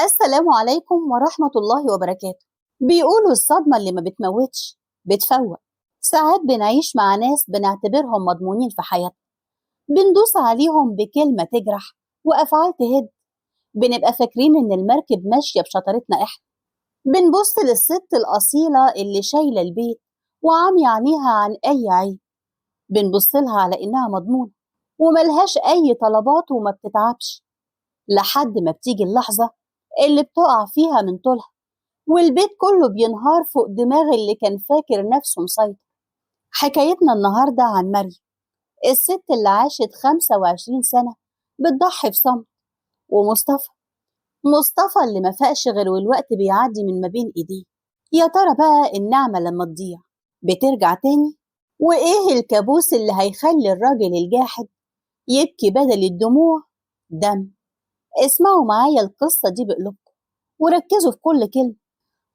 السلام عليكم ورحمة الله وبركاته. بيقولوا الصدمة اللي ما بتموتش بتفوق. ساعات بنعيش مع ناس بنعتبرهم مضمونين في حياتنا، بندوس عليهم بكلمة تجرح وأفعال تهد، بنبقى فاكرين إن المركب ماشية بشطارتنا إحنا. بنبص للست الأصيلة اللي شايلة البيت وعامية عينيها عن أي عيب، بنبص لها على إنها مضمونة وملهاش أي طلبات وما بتتعبش، لحد ما بتيجي اللحظة اللي بتقع فيها من طولها والبيت كله بينهار فوق دماغ اللي كان فاكر نفسه مسيطر. حكايتنا النهاردة عن مريم، الست اللي عاشت 25 سنة بتضحي في صمت، ومصطفى اللي ما فاقش غير والوقت بيعدي من ما بين ايديه. يا ترى بقى النعمة لما تضيع بترجع تاني؟ وإيه الكابوس اللي هيخلي الراجل الجاحد يبكي بدل الدموع دم؟ اسمعوا معايا القصة دي بقلوبكم وركزوا في كل كلمة،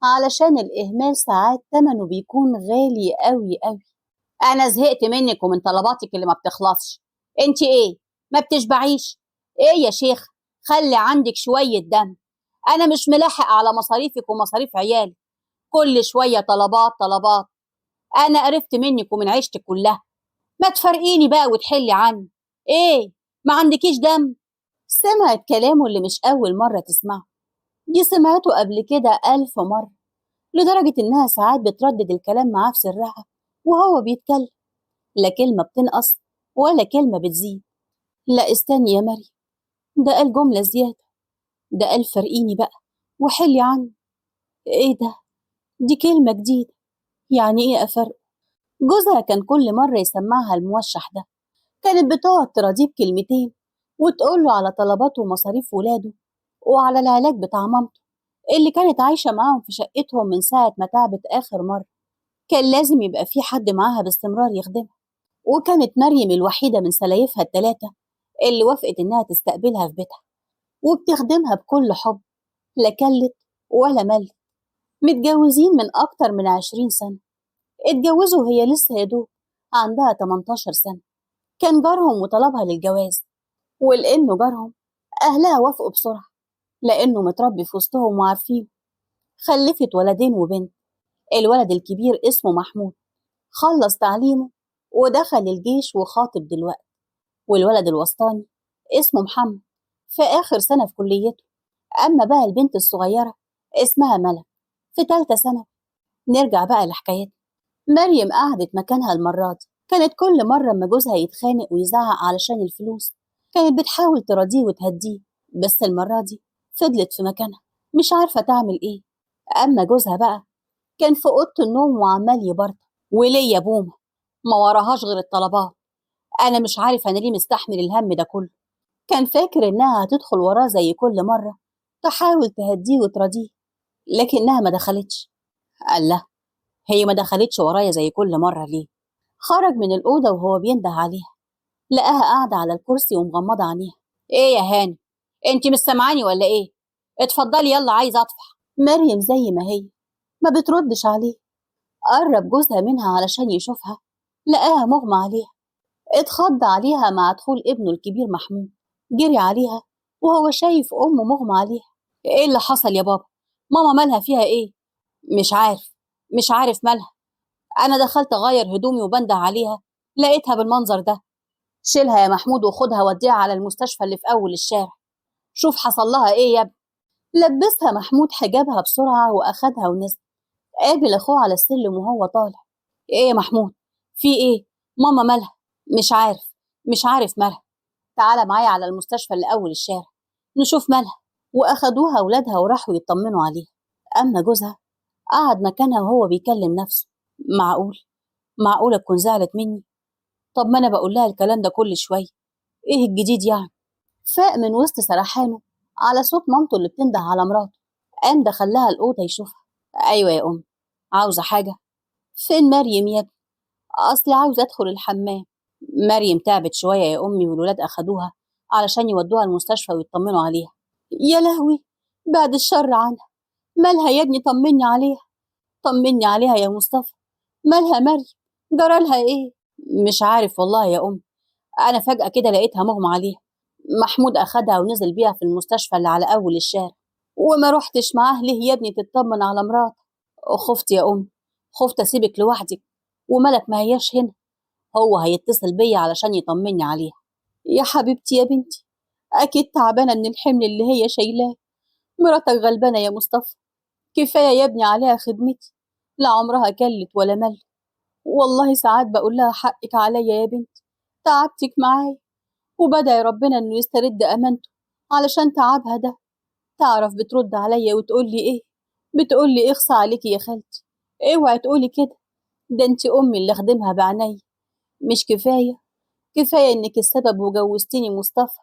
علشان الإهمال ساعات تمنه بيكون غالي قوي قوي. أنا زهقت منك ومن طلباتك اللي ما بتخلصش. انت إيه؟ ما بتشبعيش؟ إيه يا شيخ؟ خلي عندك شوية دم. أنا مش ملاحق على مصاريفك ومصاريف عيالي، كل شوية طلبات طلبات. أنا قرفت منك ومن عيشتك كلها، ما تفرقيني بقى وتحلي عني. إيه؟ ما عندكيش دم؟ سمعت كلامه اللي مش أول مرة تسمعه، دي سمعته قبل كده 1000 مرة، لدرجة إنها ساعات بتردد الكلام معاه في سرها وهو بيتكلم، لا كلمة بتنقص ولا كلمة بتزيد. لا استني يا مريم، ده قال جملة زيادة، ده قال فرقيني بقى وحلي عني. إيه ده؟ دي كلمة جديدة، يعني إيه أفرق؟ جوزها كان كل مرة يسمعها الموشح ده، كانت بتقعد تراضيه بكلمتين وتقوله على طلباته ومصاريف ولاده وعلى العلاج بتاع مامته اللي كانت عايشة معاهم في شقتهم من ساعة ما تعبت آخر مرة. كان لازم يبقى في حد معاها باستمرار يخدمها، وكانت مريم الوحيدة من سلايفها الثلاثة اللي وافقت إنها تستقبلها في بيتها وبتخدمها بكل حب، لا كلت ولا ملت. متجوزين من أكتر من 20 سنة، اتجوزوا وهي لسه يدوب عندها 18 سنة. كان جارهم وطلبها للجواز، ولأنه جارهم أهلها وافقوا بسرعة لأنه متربي في وسطهم وعارفين. خلفت ولدين وبنت. الولد الكبير اسمه محمود، خلص تعليمه ودخل الجيش وخاطب دلوقتي، والولد الوسطاني اسمه محمد في آخر سنة في كليته. أما بقى البنت الصغيرة اسمها ملك في 3 سنة. نرجع بقى لحكايتنا. مريم قعدت مكانها المرة دي. كانت كل مرة ما جوزها يتخانق ويزعق علشان الفلوس كانت بتحاول تراضيه وتهديه، بس المرة دي فضلت في مكانها مش عارفة تعمل ايه. أما جوزها بقى كان في أوضة النوم وعمال يبرطم، وليه يا بومة ما وراهاش غير الطلبات، أنا مش عارف أنا ليه مستحمل الهم ده كله. كان فاكر إنها هتدخل وراه زي كل مرة تحاول تهديه وتراضيه، لكنها ما دخلتش. قال لها هي ما دخلتش ورايا زي كل مرة ليه؟ خرج من الأوضة وهو بينده عليها، لقاها قاعدة على الكرسي ومغمضة عينيها. ايه يا هاني، انت مش سامعاني ولا ايه؟ اتفضلي يلا عايزة اطفح. مريم زي ما هي ما بتردش عليه. قرب جوزها منها علشان يشوفها، لقاها مغمى عليها. اتخض عليها مع دخول ابنه الكبير محمود، جري عليها وهو شايف امه مغمى عليها. ايه اللي حصل يا بابا؟ ماما مالها، فيها ايه؟ مش عارف مالها، انا دخلت اغير هدومي وبنده عليها لقيتها بالمنظر ده. شيلها يا محمود وخدها وديها على المستشفى اللي في اول الشارع، شوف حصل لها ايه يا ابني. لبسها محمود حجابها بسرعة واخدها ونزل. قابل اخوه على السلم وهو طالع. ايه يا محمود، في ايه؟ ماما مالها؟ مش عارف مالها. تعالى معايا على المستشفى اللي اول الشارع نشوف مالها. واخدوها اولادها وراحوا يطمنوا عليها. اما جوزها قعد مكانها وهو بيكلم نفسه، معقول تكون زعلت مني؟ طب ما انا بقول لها الكلام ده كل شوية، ايه الجديد يعني؟ فاق من وسط سرحانه على صوت مامته اللي بتنده على مراته. قام دخلها الاوضة يشوفها. ايوه يا ام، عاوزه حاجة؟ فين مريم يا ابني؟ اصلي عاوزه ادخل الحمام. مريم تعبت شوية يا امي والولاد اخدوها علشان يودوها المستشفى ويطمنوا عليها. يا لهوي، بعد الشر عنها، مالها يا ابني؟ طمني عليها، طمني عليها يا مصطفى، مالها مريم؟ جرالها ايه؟ مش عارف والله يا ام، انا فجأة كده لقيتها مغمى عليها. محمود اخدها ونزل بيها في المستشفى اللي على اول الشارع. وما رحتش معاه ليه يا ابني تطمن على مراتك؟ خفت يا أم، خفت أسيبك لوحدك وملك ما هياش هنا، هو هيتصل بيا علشان يطمني عليها. يا حبيبتي يا بنتي، أكيد تعبانة من الحمل اللي هي شايلاه، مراتك غلبانة يا مصطفى، كفاية يا ابني عليها خدمتي، لا عمرها كلت ولا مل. والله ساعات بقول لها حقك عليا يا بنتي، تعبتك معايا، وبدعي ربنا إنه يسترد أمانته علشان تعبها ده. تعرف بترد عليا وتقول لي إيه؟ بتقول لي اخصى عليكي يا خالتي، اوعي تقولي كده، ده انت أمي اللي خدمها بعناية. مش كفاية؟ كفاية إنك السبب وجوزتيني مصطفى،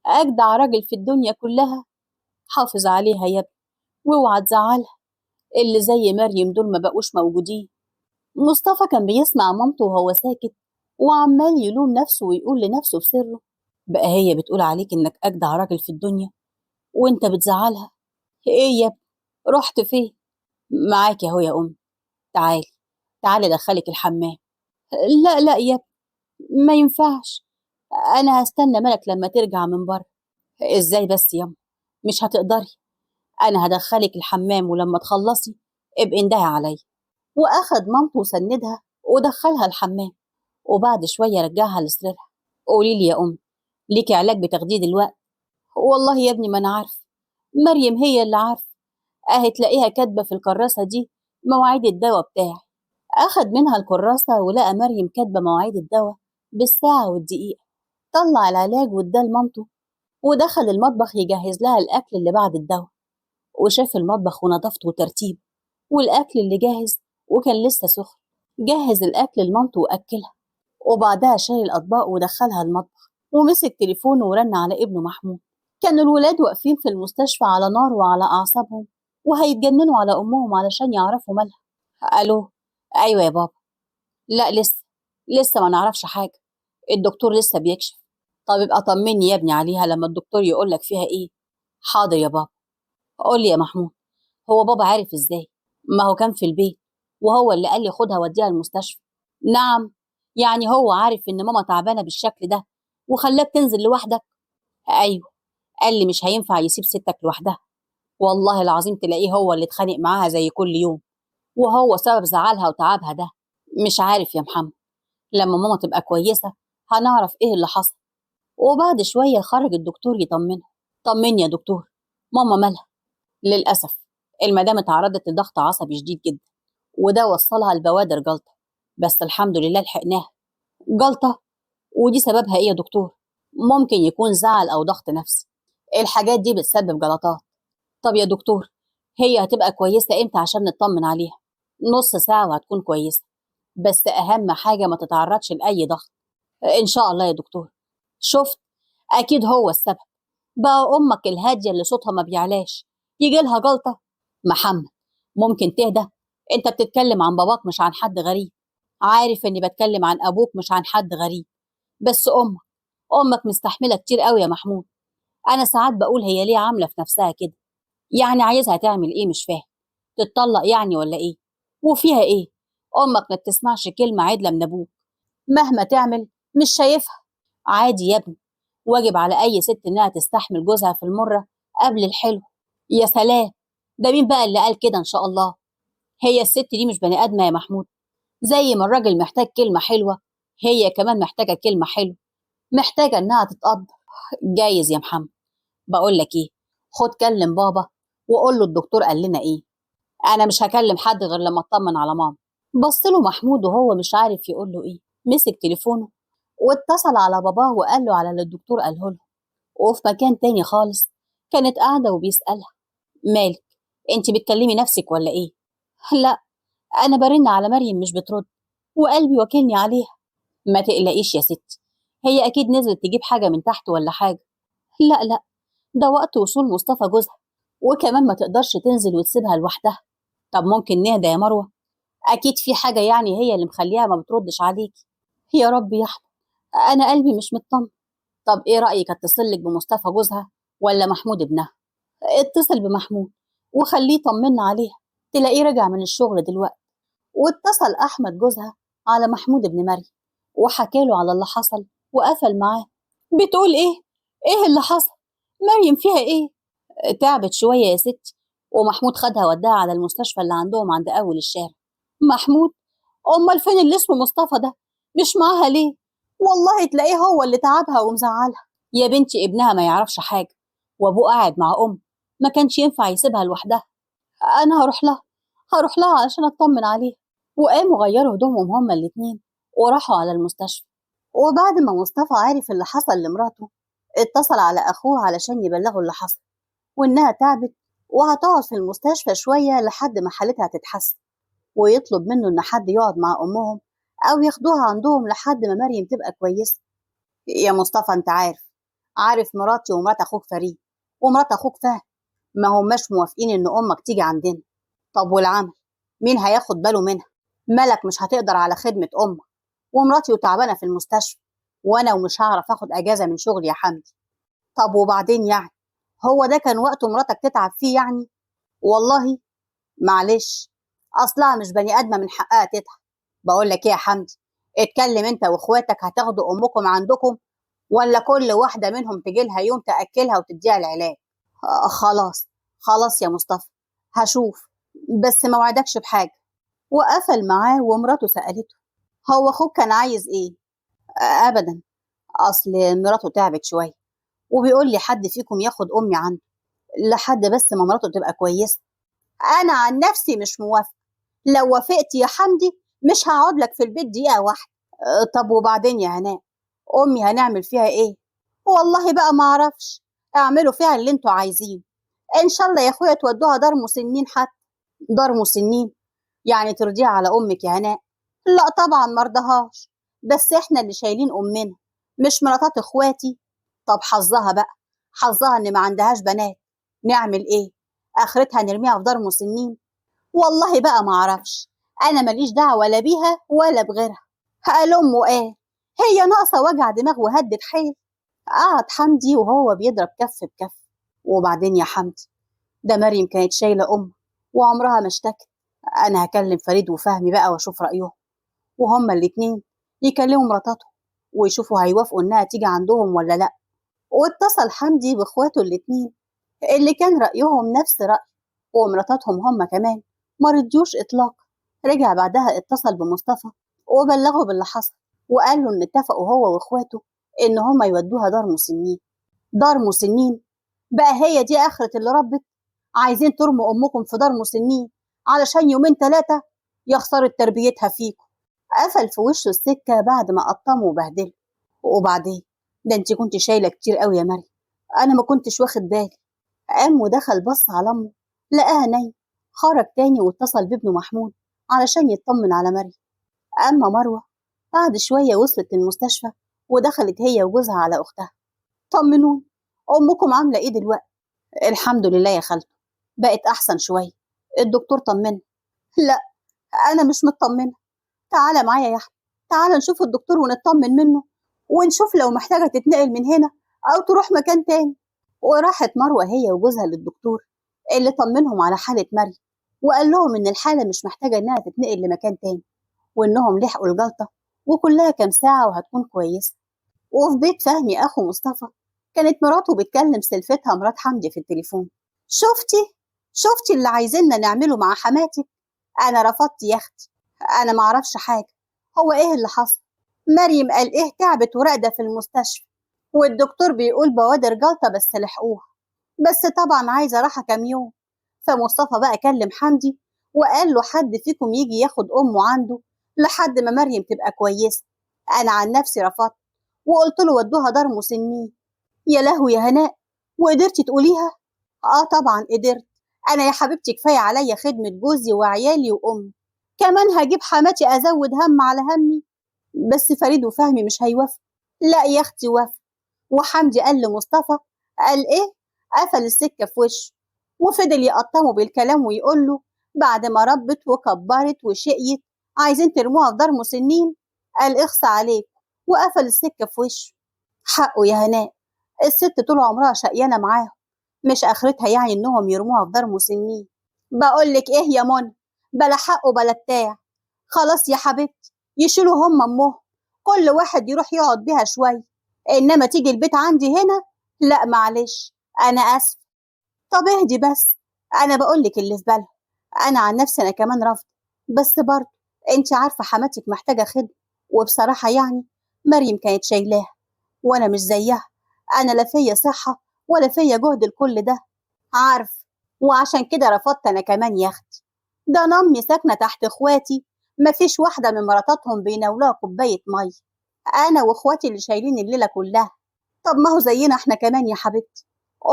أجدع راجل في الدنيا كلها. حافظ عليها يا ابني واوعى تزعلها، اللي زي مريم دول ما بقوش موجودين. مصطفى كان بيسمع مامته وهو ساكت وعمال يلوم نفسه ويقول لنفسه في سره، بقى هي بتقول عليك إنك أجدع راجل في الدنيا وإنت بتزعلها؟ إيه يا ابني رحت فين؟ معاك أهو يا أم، تعالي تعالي أدخلك الحمام. لا لا يا ابني ما ينفعش، أنا هستنى ملك لما ترجع من بره. إزاي بس يا أم؟ مش هتقدري، أنا هدخلك الحمام ولما تخلصي ابقي اندهي عليا. وأخد مامته وسندها ودخلها الحمام، وبعد شوية رجعها لسريرها. قولي لي يا أم، ليكي علاج بتاخديه دلوقتي؟ والله يا ابني ما أنا عارفة، مريم هي اللي عارفة، أهي تلاقيها كاتبة في الكراسة دي مواعيد الدواء بتاعي. أخد منها الكراسة ولقى مريم كاتبة مواعيد الدواء بالساعة والدقيقة. طلع العلاج واداه لمامته ودخل المطبخ يجهز لها الأكل اللي بعد الدواء، وشاف المطبخ ونظافته وترتيبه والأكل اللي جاهز وكان لسه سخن. جهز الأكل لمامته وأكلها، وبعدها شال الأطباق ودخلها المطبخ ومسك تليفونه ورن على ابنه محمود. كانوا الولاد واقفين في المستشفى على نار وعلى أعصابهم وهيتجننوا على أمهم علشان يعرفوا مالها. ألو، أيوة يا بابا. لا لسه ما نعرفش حاجة، الدكتور لسه بيكشف. طب ابقى طمني يا ابني عليها لما الدكتور يقولك فيها إيه. حاضر يا بابا. قول لي يا محمود، هو بابا عارف إزاي؟ ما هو كان في البيت وهو اللي قال لي خدها وديها المستشفى. نعم، يعني هو عارف إن ماما تعبانة بالشكل ده وخلاك تنزل لوحدك؟ أيوة، قال لي مش هينفع يسيب ستك لوحدها، والله العظيم تلاقيه هو اللي اتخانق معاها زي كل يوم، وهو سبب زعلها وتعبها ده. مش عارف يا محمد، لما ماما تبقى كويسة هنعرف إيه اللي حصل. وبعد شوية خرج الدكتور يطمنها. طمني يا دكتور، ماما مالها؟ للأسف المدام اتعرضت لضغط عصبي شديد جدا، وده وصلها لبوادر جلطة، بس الحمد لله لحقناها. جلطة؟ ودي سببها إيه يا دكتور؟ ممكن يكون زعل أو ضغط نفسي، الحاجات دي بتسبب جلطات. طب يا دكتور هي هتبقى كويسة إمتى عشان نطمن عليها؟ نص ساعة وهتكون كويسة، بس أهم حاجة ما تتعرضش لأي ضغط. إن شاء الله يا دكتور. شفت، أكيد هو السبب. بقى أمك الهادية اللي صوتها ما بيعلاش يجي لها جلطة؟ محمد ممكن تهدى؟ أنت بتتكلم عن باباك مش عن حد غريب. عارف إني بتكلم عن أبوك مش عن حد غريب، بس أمك مستحملة كتير قوي يا محمود. أنا ساعات بقول هي ليه عاملة في نفسها كده؟ يعني عايزها تعمل إيه؟ مش فاهم، تتطلق يعني ولا إيه؟ وفيها إيه؟ أمك ما بتسمعش كلمة عدلة من أبوك، مهما تعمل مش شايفها. عادي يا ابني، واجب على أي ست إنها تستحمل جوزها في المرة قبل الحلو. يا سلام، ده مين بقى اللي قال كده؟ إن شاء الله هي الست دي مش بني آدمة يا محمود. زي ما الراجل محتاج كلمة حلوة، هي كمان محتاجة كلمة حلوة، محتاجة إنها تتقدر. جايز يا محمد. بقول لك إيه، خد كلم بابا وقول له الدكتور قال لنا إيه. أنا مش هكلم حد غير لما أطمن على ماما. بص له محمود وهو مش عارف يقول له إيه. مسك تليفونه واتصل على باباه وقال له على اللي الدكتور قاله له. وفي مكان تاني خالص كانت قاعدة وبيسألها، مالك انت بتكلمي نفسك ولا ايه؟ لا انا برن على مريم مش بترد وقلبي وكلني عليها. ما تقلقيش يا ستي، هي اكيد نزلت تجيب حاجة من تحت ولا حاجة. لا لا، ده وقت وصول مصطفى جوزها، وكمان ما تقدرش تنزل وتسيبها لوحدها. طب ممكن نهدى يا مروة؟ اكيد في حاجة يعني هي اللي مخليها ما بتردش عليكي. يا رب يا احمد، انا قلبي مش مطمن. طب ايه رأيك اتصل لك بمصطفى جوزها ولا محمود ابنها؟ اتصل بمحمود وخليه يطمنا عليها، تلاقيه رجع من الشغل دلوقتي. واتصل احمد جوزها على محمود ابن مريم وحكى له على اللي حصل وقفل معاه. بتقول ايه؟ ايه اللي حصل؟ مريم فيها ايه؟ تعبت شوية يا ستي، ومحمود خدها وداها على المستشفى اللي عندهم عند أول الشارع. محمود؟ أمال فين اللي اسمه مصطفى ده؟ مش معاها ليه؟ والله تلاقيه هو اللي تعبها ومزعلها. يا بنتي ابنها ما يعرفش حاجة، وأبوه قاعد مع أمه، ما كانش ينفع يسيبها لوحدها. أنا هروح لها، هروح لها علشان أطمن عليها. وقاموا غيروا هدومهم هما الاتنين وراحوا على المستشفى. وبعد ما مصطفى عرف اللي حصل لمراته اتصل على أخوه علشان يبلغه اللي حصل، وإنها تعبت وهتقعد في المستشفى شوية لحد ما حالتها تتحسن، ويطلب منه إن حد يقعد مع أمهم أو ياخدوها عندهم لحد ما مريم تبقى كويسة. يا مصطفى أنت عارف مراتي ومرات أخوك فريد ومرات أخوك فهد ما هماش موافقين إن أمك تيجي عندنا. طب والعمل مين هياخد باله منها؟ ملك مش هتقدر على خدمة أمك، ومراتي وتعبانة في المستشفى، وأنا ومش هعرف آخد أجازة من شغلي يا حمدي. طب وبعدين يعني هو ده كان وقت مراتك تتعب فيه يعني؟ والله معلش، أصلها مش بني آدمة من حقها تتعب. بقول لك إيه يا حمدي، اتكلم أنت وإخواتك، هتاخدوا أمكم عندكم ولا كل واحدة منهم تجي لها يوم تأكلها وتديها العلاج؟ خلاص خلاص يا مصطفى هشوف، بس ما وعدكش بحاجة. وقفل معاه ومراته سألته هو أخوك كان عايز إيه؟ أبدا، أصل مراته تعبت شوية وبيقول لي حد فيكم ياخد أمي عنده لحد بس ما مراته تبقى كويسة. أنا عن نفسي مش موافقة، لو وافقت يا حمدي مش هقعد لك في البيت دقيقة واحدة. طب وبعدين يا هناء أمي هنعمل فيها إيه؟ والله بقى ما أعرفش، اعملوا فيها اللي انتوا عايزينه، إن شاء الله يا أخويا تودوها دار مسنين. حتى دار مسنين يعني ترضيها على أمك يا هناء؟ لا طبعا ما رضاهاش، بس إحنا اللي شايلين أمنا مش مراتات إخواتي. طب حظها بقى، حظها إن ما عندهاش بنات، نعمل إيه؟ آخرتها نرميها في دار مسنين؟ والله بقى ما أعرفش، أنا ماليش دعوة لا بيها ولا بغيرها. قال أمه إيه؟ هي ناقصة وجع دماغ وهدت حيل. قعد حمدي وهو بيضرب كف بكف. وبعدين يا حمدي ده مريم كانت شايلة أم وعمرها ما اشتكت، أنا هكلم فريد وفهمي بقى وأشوف رأيهم، وهما الاتنين يكلموا مراتاتهم ويشوفوا هيوافقوا إنها تيجي عندهم ولا لأ. واتصل حمدي بإخواته الاتنين اللي كان رأيهم نفس رأي، ومراتاتهم هما كمان ما رضيوش إطلاقا. رجع بعدها اتصل بمصطفى وبلغه باللي حصل، وقال له إن اتفقوا هو وإخواته إن هما يودوها دار مسنين. دار مسنين بقى هي دي آخرة اللي ربت؟ عايزين ترموا أمكم في دار مسنين علشان يومين 3 يا خسارة تربيتها فيكم. قفل في وشه السكة بعد ما قطمه وبهدله. وبعدين ده انت كنت شايلة كتير قوي يا مريم، أنا ما كنتش واخد بالي. قام ودخل بص على أمه لقاها نايمة، خرج تاني واتصل بابنه محمود علشان يطمن على مريم. أما مروة بعد شوية وصلت للمستشفى ودخلت هي وجوزها على أختها. طمنوني أمكم عاملة إيه دلوقتي؟ الحمد لله يا خالته بقت أحسن شوية، الدكتور طمنا. لا أنا مش مطمنة، تعالى معايا يا أحمد، تعالى نشوف الدكتور ونطمن منه ونشوف لو محتاجة تتنقل من هنا أو تروح مكان تاني. وراحت مروة هي وجوزها للدكتور اللي طمنهم على حالة مريم وقال لهم إن الحالة مش محتاجة إنها تتنقل لمكان تاني، وإنهم لحقوا الجلطة وكلها كام ساعة وهتكون كويسة. وفي بيت فهمي أخو مصطفى كانت مراته بتكلم سلفتها مرات حمدي في التليفون. شفتي اللي عايزيننا نعمله مع حماتك؟ أنا رفضت يا أختي، أنا معرفش حاجة، هو إيه اللي حصل؟ مريم قال إيه تعبت وراقدة في المستشفى، والدكتور بيقول بوادر جلطة بس لحقوها، بس طبعا عايزة راحة كام يوم. فمصطفى بقى كلم حمدي وقال له حد فيكم يجي ياخد أمه عنده لحد ما مريم تبقى كويسة. أنا عن نفسي رفضت وقلت له ودوها دار مسنين. يا لهوي يا هناء، وقدرتي تقوليها؟ آه طبعا قدرت، أنا يا حبيبتي كفاية عليا خدمة جوزي وعيالي وأمي، كمان هجيب حماتي أزود هم على همي. بس فريد وفهمي مش هيوافقوا. لا يا أختي وافق. وحمدي قال لمصطفى، قال إيه؟ قفل السكة في وشه وفضل يقطمه بالكلام ويقول له بعد ما ربت وكبرت وشقيت عايزين ترموها في دار مسنين؟ قال اخص عليك، وقفل السكة في وشه. حقه يا هناء، الست طول عمرها شقيانة معاهم، مش آخرتها يعني إنهم يرموها في دار مسنين. بقول لك إيه يا منى، بلا حق وبلا بتاع، خلاص يا حبيبتي يشيلوا هم أمهم، كل واحد يروح يقعد بيها شوية، إنما تيجي البيت عندي هنا لا معلش أنا آسفة. طب اهدي بس، انا بقولك اللي في بالها. انا عن نفسي انا كمان رافضه، بس برضه انت عارفه حماتك محتاجه خدمة، وبصراحة يعني مريم كانت شايلاها وانا مش زيها، انا لا فيا صحة ولا فيا جهد لكل ده. عارف، وعشان كده رفضت انا كمان يا اختي. ده انا امي ساكنة تحت اخواتي، مفيش واحدة من مراتاتهم بيناولوها كوباية مية، انا واخواتي اللي شايلين الليلة كلها. طب ما هو زينا احنا كمان يا حبيبتي،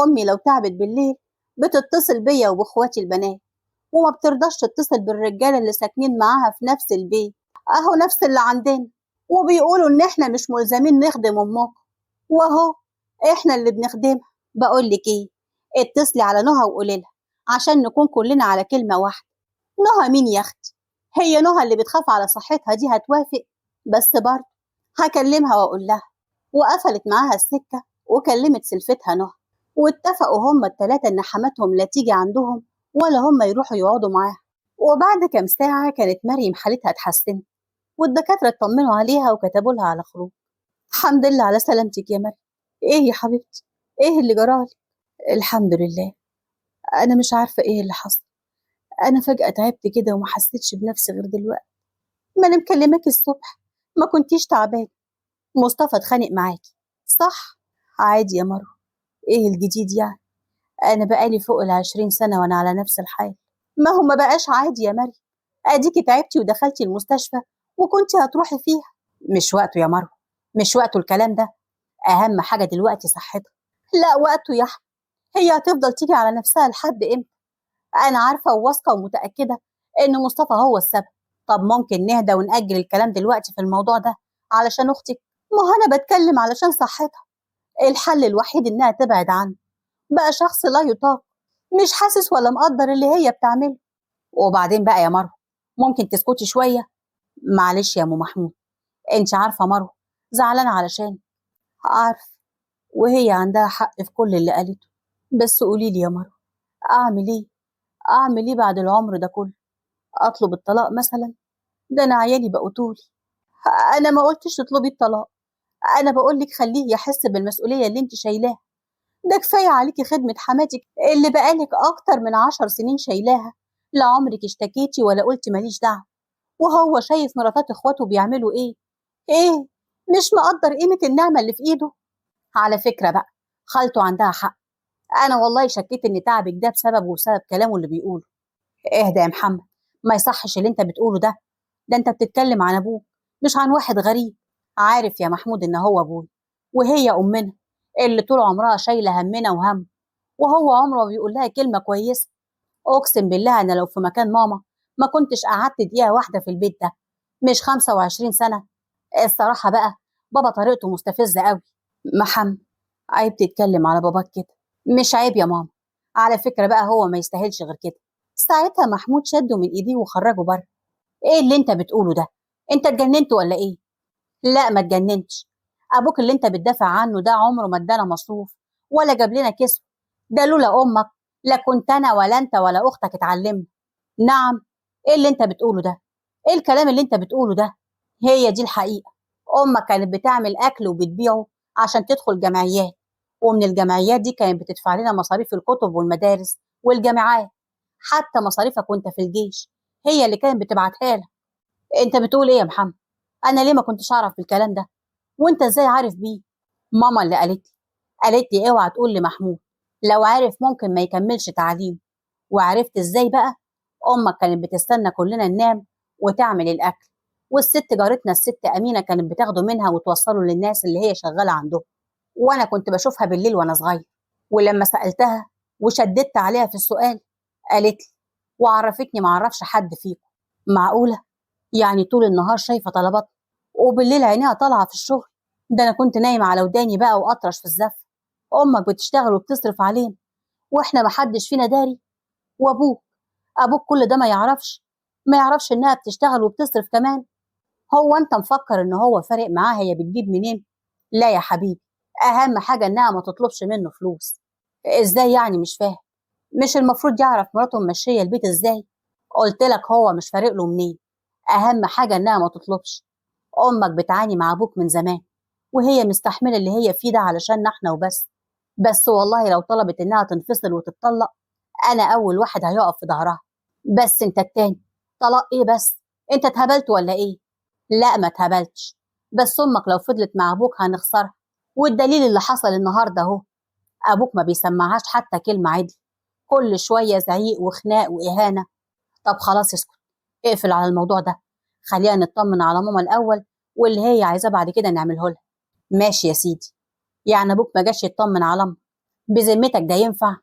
امي لو تعبت بالليل بتتصل بيا وباخواتي البنات، وما بترضاش تتصل بالرجاله اللي ساكنين معاها في نفس البيت، اهو نفس اللي عندنا، وبيقولوا ان احنا مش ملزمين نخدم امكم، واهو احنا اللي بنخدمها. بقول لك ايه، اتصلي على نهى وقولي لها عشان نكون كلنا على كلمة واحدة. نهى مين يا اختي؟ هي نهى اللي بتخاف على صحتها دي هتوافق؟ بس برضه هكلمها واقول لها. وقفلت معاها السكة وكلمت سلفتها نهى، واتفقوا هما التلاتة ان حماتهم لا تيجي عندهم ولا هما يروحوا يقعدوا معاها. وبعد كام ساعة كانت مريم حالتها اتحسنت، والدكاتره اطمنوا عليها وكتبوا لها على خروج. الحمد لله على سلامتك يا مريم. ايه يا حبيبتي، ايه اللي جرالك؟ الحمد لله، انا مش عارفه ايه اللي حصل، انا فجاة تعبت كده وما حسيتش بنفسي غير دلوقتي. ما انا مكلماك الصبح ما كنتيش تعبانة. مصطفى اتخانق معاكي صح؟ عادي يا مروه، ايه الجديد يعني؟ انا بقالي فوق 20 سنة وانا على نفس الحال. ما هو ما بقاش عادي يا مريم، اديكي تعبتي ودخلتي المستشفى وكنتي هتروحي فيها. مش وقته يا مروه، مش وقته الكلام ده، اهم حاجة دلوقتي صحتها. لا وقته يا احمد، هي هتفضل تيجي على نفسها لحد امتى؟ انا عارفه وواثقه ومتاكده ان مصطفى هو السبب. طب ممكن نهدى ونأجل الكلام دلوقتي في الموضوع ده علشان اختك؟ ما هو انا بتكلم علشان صحتها. الحل الوحيد انها تبعد عنه، بقى شخص لا يطاق، مش حاسس ولا مقدر اللي هي بتعمله. وبعدين بقى يا مروه ممكن تسكتي شوية؟ معلش يا ام محمود، انت عارفه مروه زعلانة علشان. عارف، وهي عندها حق في كل اللي قالته، بس قولي لي يا مروه اعمل ايه؟ اعمل ايه بعد العمر ده كله؟ اطلب الطلاق مثلا؟ ده انا عيالي بقوا طولي. انا ما قلتش تطلبي الطلاق، انا بقول لك خليه يحس بالمسؤولية اللي انت شايلاها. ده كفاية عليكي خدمة حماتك اللي بقالك اكتر من 10 سنين شايلاها، لا عمرك اشتكيتي ولا قلتي ماليش دعوه، وهو شايف مراتات اخواته بيعملوا ايه. ايه، مش مقدر قيمة النعمة اللي في ايده؟ على فكرة بقى خالته عندها حق، انا والله شكيت ان تعبك ده بسببه وبسبب كلامه اللي بيقوله. اهدى يا محمد، ما يصحش اللي انت بتقوله ده، ده انت بتتكلم عن ابوك مش عن واحد غريب. عارف يا محمود ان هو ابوي وهي امنا اللي طول عمرها شايله همنا وهم، وهو عمره ما بيقول لها كلمة كويسة. اقسم بالله انا لو في مكان ماما ما كنتش قعدت دقيقة واحدة في البيت ده، مش 25 سنة. الصراحة بقى بابا طريقته مستفزة قوي. محمد عيب تتكلم على باباك كده. مش عيب يا ماما، على فكرة بقى هو ما يستاهلش غير كده. ساعتها محمود شده من ايديه وخرجه بره. ايه اللي انت بتقوله ده؟ انت اتجننت ولا ايه؟ لا ما اتجننتش، ابوك اللي انت بتدافع عنه ده عمره ما ادانا مصروف ولا جاب لنا كسوه، ده لولا امك لا كنت انا ولا انت ولا اختك اتعلمنا. نعم، ايه اللي انت بتقوله ده؟ ايه الكلام اللي انت بتقوله ده؟ هي دي الحقيقة، امك كانت بتعمل اكل وبتبيعه عشان تدخل جمعيات، ومن الجمعيات دي كانت بتدفع لنا مصاريف الكتب والمدارس والجامعات، حتى مصاريفك وانت في الجيش هي اللي كانت بتبعتها لك. انت بتقول ايه يا محمد؟ انا ليه ما كنتش اعرف بالكلام ده؟ وانت ازاي عارف بيه؟ ماما اللي قالت لي، قالت لي اوعى تقول لمحمود، لو عارف ممكن ما يكملش تعليم. وعرفت ازاي بقى؟ امك كانت بتستنى كلنا ننام وتعمل الاكل، والست جارتنا الست امينه كانت بتاخده منها وتوصله للناس اللي هي شغالة عندهم، وانا كنت بشوفها بالليل وانا صغير. ولما سالتها وشددت عليها في السؤال قالت لي وعرفتني ما اعرفش حد فيكم. معقولة؟ يعني طول النهار شايفه طلبات وبالليل عينيها طالعه في الشغل؟ ده انا كنت نايمة على وداني بقى واطرش في الزف. امك بتشتغل وبتصرف علينا واحنا ما حدش فينا داري، وابوك ابوك كل ده ما يعرفش، ما يعرفش انها بتشتغل وبتصرف كمان. هو انت مفكر ان هو فارق معاها هي بتجيب منين؟ لا يا حبيبي، اهم حاجة انها ما تطلبش منه فلوس. ازاي يعني؟ مش فاهم. مش المفروض يعرف مراته ماشية البيت ازاي؟ قلت لك هو مش فارق له منين، اهم حاجة انها ما تطلبش. امك بتعاني مع ابوك من زمان وهي مستحمله اللي هي فيه ده علشان احنا وبس. بس والله لو طلبت إنها تنفصل وتتطلق أنا أول واحد هيقف في ظهرها. بس أنت التاني، طلاق إيه بس؟ أنت اتهبلت ولا إيه؟ لا ما اتهبلتش، بس أمك لو فضلت مع أبوك هنخسرها، والدليل اللي حصل النهارده أهو، أبوك ما بيسمعهاش حتى كلمة عدل، كل شوية زعيق وخناق وإهانة. طب خلاص اسكت، اقفل على الموضوع ده، خلينا نطمن على ماما الأول، واللي هي عايزاه بعد كده نعمله لها. ماشي يا سيدي، يعني أبوك ما جاش يطمن على أمك؟ بذمتك ده ينفع؟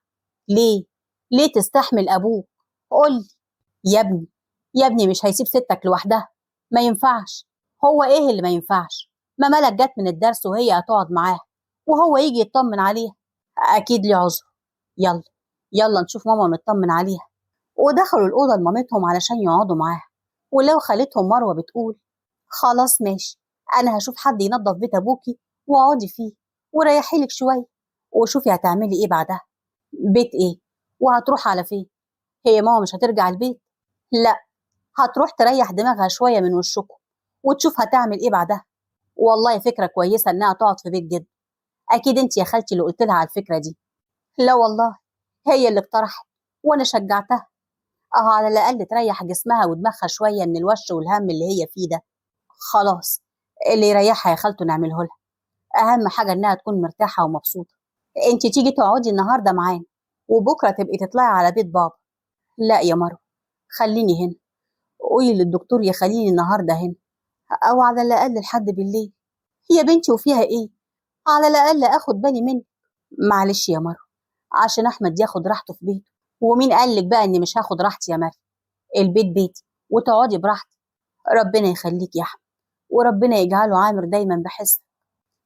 ليه؟ ليه تستحمل أبوك؟ قول يا ابني، يا ابني مش هيسيب ستك لوحدها، ما ينفعش. هو إيه اللي ما ينفعش؟ ما ملك جت من الدرس وهي هتقعد معاها وهو يجي يطمن عليها، أكيد ليه عذر. يلا يلا نشوف ماما ونطمن عليها. ودخلوا الأوضة لمامتهم علشان يقعدوا معاها. ولو خالتهم مروة بتقول خلاص ماشي، أنا هشوف حد ينظف بيت أبوكي واقعدي فيه وريحي لك شوية، وشوفي هتعملي إيه بعدها. بيت إيه؟ وهتروح على فين؟ هي ماما مش هترجع البيت؟ لا، هتروح تريح دماغها شوية من وشكم وتشوف هتعمل إيه بعدها. والله فكرة كويسة إنها تقعد في بيت جد. أكيد أنت يا خالتي اللي قلت لها على الفكرة دي. لا والله، هي اللي اقترحت وأنا شجعتها، أهو على الأقل تريح جسمها ودماغها شوية من الوش والهم اللي هي فيه ده. خلاص، اللي يريحها يا خالته نعمله لها، أهم حاجة إنها تكون مرتاحة ومبسوطة. أنت تيجي تقعدي النهاردة معانا وبكرة تبقي تطلعي على بيت بابا. لا يا مروة، خليني هنا، قولي للدكتور يخليني النهاردة هنا، أو على الأقل لحد بالليل. يا بنتي وفيها إيه؟ على الأقل أخد بالي منك. معلش يا مروة، عشان أحمد ياخد راحته في بيته. ومين قال لك بقى إني مش هاخد راحتي يا مريم؟ البيت بيتي وتقعدي براحتك. ربنا يخليك يا أحمد، وربنا يجعله عامر دايما بحسك.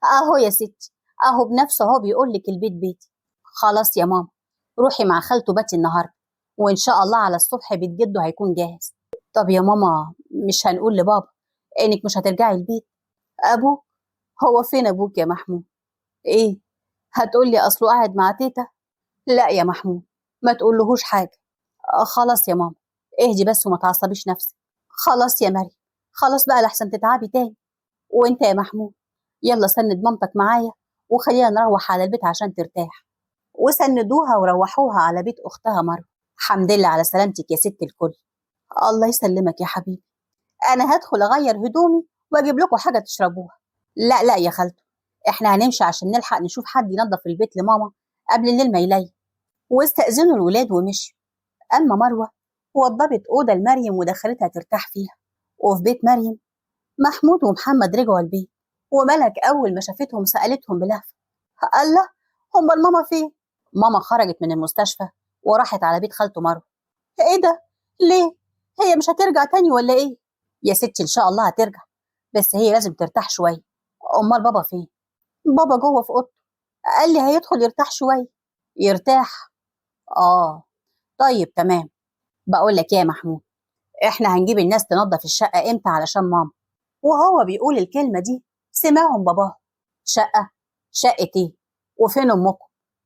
أهو يا ستي، أهو بنفسه أهو بيقول لك البيت بيتي. خلاص يا ماما، روحي مع خالته باتي النهارده، وإن شاء الله على الصبح بيت جده هيكون جاهز. طب يا ماما، مش هنقول لبابا إنك مش هترجعي البيت؟ أبوك؟ هو فين أبوك يا محمود؟ إيه؟ هتقولي أصله قاعد مع تيتا؟ لا يا محمود، ما تقولهوش حاجة. خلاص يا ماما، اهدي بس وما تعصبيش نفسك. خلاص يا مريم، خلاص بقى لحسن تتعبي تاني. وانت يا محمود يلا سند مامتك معايا وخلينا نروح على البيت عشان ترتاح. وسندوها وروحوها على بيت أختها مروة. الحمد لله على سلامتك يا ست الكل. الله يسلمك يا حبيبي. أنا هدخل أغير هدومي وأجيب لكم حاجة تشربوها. لا لا يا خالته، إحنا هنمشي عشان نلحق نشوف حد ينظف البيت لماما قبل الليل ما يليل. واستأذنوا الولاد ومشوا. أما مروة وضبت أوضة لمريم ودخلتها ترتاح فيها. وفي بيت مريم محمود ومحمد رجعوا البيت، وملك أول ما شافتهم سألتهم بلهفة، الله، هم الماما فين؟ ماما خرجت من المستشفى وراحت على بيت خالته مروة. إيه ده؟ ليه؟ هي مش هترجع تاني ولا إيه؟ يا ستي إن شاء الله هترجع، بس هي لازم ترتاح شوية. أمال بابا فين؟ بابا جوه في أوضته، قال لي هيدخل يرتاح شوية. يرتاح؟ آه طيب تمام. بقول لك يا محمود، إحنا هنجيب الناس تنظف الشقة إمتى علشان ماما؟ وهو بيقول الكلمة دي سمعهم باباه. شقة؟ شقة إيه؟ وفين أمكم؟